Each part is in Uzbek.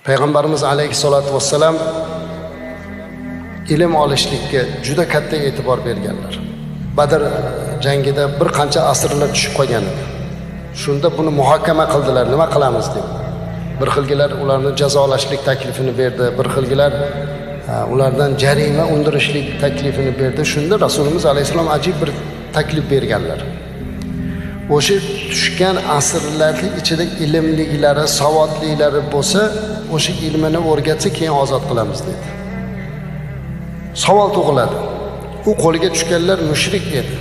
Payg'ambarimiz alayhissalatu vassalam ilm olishlikka juda katta e'tibor berganlar. Badr jangida bir qancha asrlar tushib qolgan edi. Shunda buni muhokama qildilar, nima qilamiz deb. Bir xilgilar ularni jazolashlik taklifini berdi, bir xilgilar ulardan jarima undirishlik taklifini berdi. Shunda Rasulimiz alayhissalom ajib bir taklif berganlar. O'sha tushgan asrlarning ichida ilmliklari, savodlilari bo'lsa, o'sha ilmini o'rgatsa keyin ozod qilamiz dedi. Savol tug'iladi. U qo'lga tushganlar mushrik edi.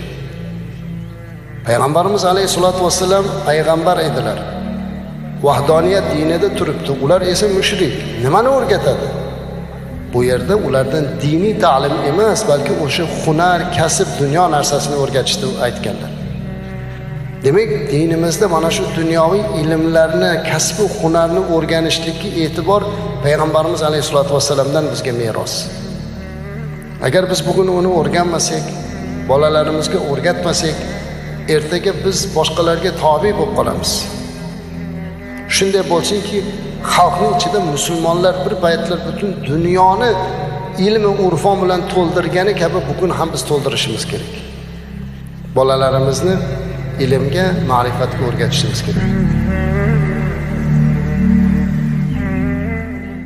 Payg'ambarimiz alayhissalatu vassalam payg'ambar edilar. Vahdoniyat dinida turibdi. Ular esa mushrik. Nimani o'rgatadi? Bu yerda ulardan diniy ta'lim emas, balki o'sha hunar, kasb, dunyo narsasini o'rgatishni aytganlar. Demak, dinimizda mana shu dunyoviy ilmlarni, kasb va hunarni o'rganishlikka e'tibor payg'ambarimiz alayhissalatu vassalamdan bizga meros. Agar biz bugun uni o'rganmasak, bolalarimizga o'rgatmasak, ertaga biz boshqalarga tobe bo'lib qolamiz. Shunday bo'lsinki, xalqning ichida musulmonlar bir paytlar butun dunyoni ilmi urfon bilan to'ldirgani kabi bugun ham biz to'ldirishimiz kerak. Bolalarimizni ilmga, ma'rifatga o'rgatishimiz kerak.